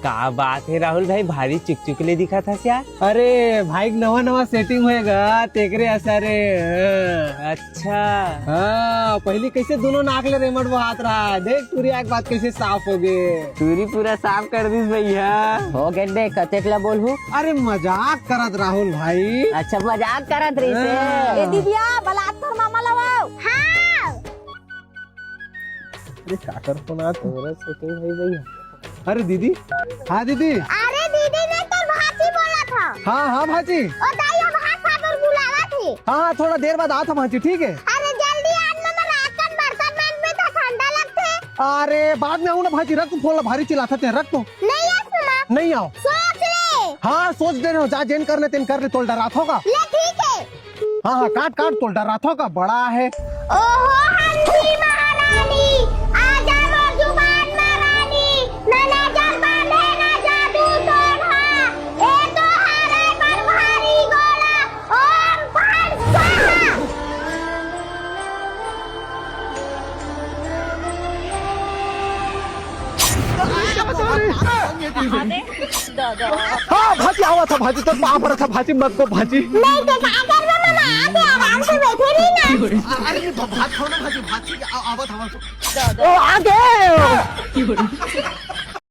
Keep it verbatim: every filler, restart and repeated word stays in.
का बात हे राहुल भाई, भारी चुकचुक ले दिखत हस यार। अरे भाई, नवा नवा सेटिंग होएगा, तेकरे असर हे। हाँ। अच्छा। हाँ, पहली कैसे दोनों नाक ले रेमट बहात रहा, देख टूरी आँख बात कैसे साफ हो गए। टूरी पूरा साफ कर दिस भैया। हो गे बे, कतेक ला बोलहूँ? अरे मजाक करत राहुल भाई। अच्छा, मजाक करत रहिस हे। हाँ। ए दीदिया, बलात तोर मामा लवाओ। हाँ। अरे काकर फोन आत हे? तोरा से कहीं भाई भाई। अरे दीदी। हाँ दीदी। अरे दीदी नहीं, तोर भांची बोलत हे। हाँ हाँ भांची। ओ दाई, ओ भांच साबर बुलावत हे। हाँ हाँ, थोड़ा देर बाद आत हे भांची, ठीक हे? अरे जल्दी आन ना, मैं रातन बर्तन मांजबे त ठंडा लगथे। अरे बाद में आहूँ ना भांची, रख तो फोन ला, भारी चिल्लाथस ते, रख तो। नहीं आस मामा। नहीं आव। सोच ले। हाँ सोच डरे हँव, जा जेन करना हे तेन कर ले, तोला डरात हों का। ले ठीक हे। हाँ हाँ, काट काट, तोला डरात हों का, बड़ा हे। ओहो हंसी महारानी, आजा मोर जुबान म रानी, ना नजर बांधे ना जादू टोना, ए तो हरे पर भारी गोला, ओम फट स्वाहा। हाँ भांची, आवत हँव भांची, तोर पाँव परत हँव भांची, मत बो भांची। नहीं तो का करबो मामा, आके आराम से बैठे रही ना। अरे नहीं, भात खाव ना भांची, भांची, आवत हँव। ओ, आगे।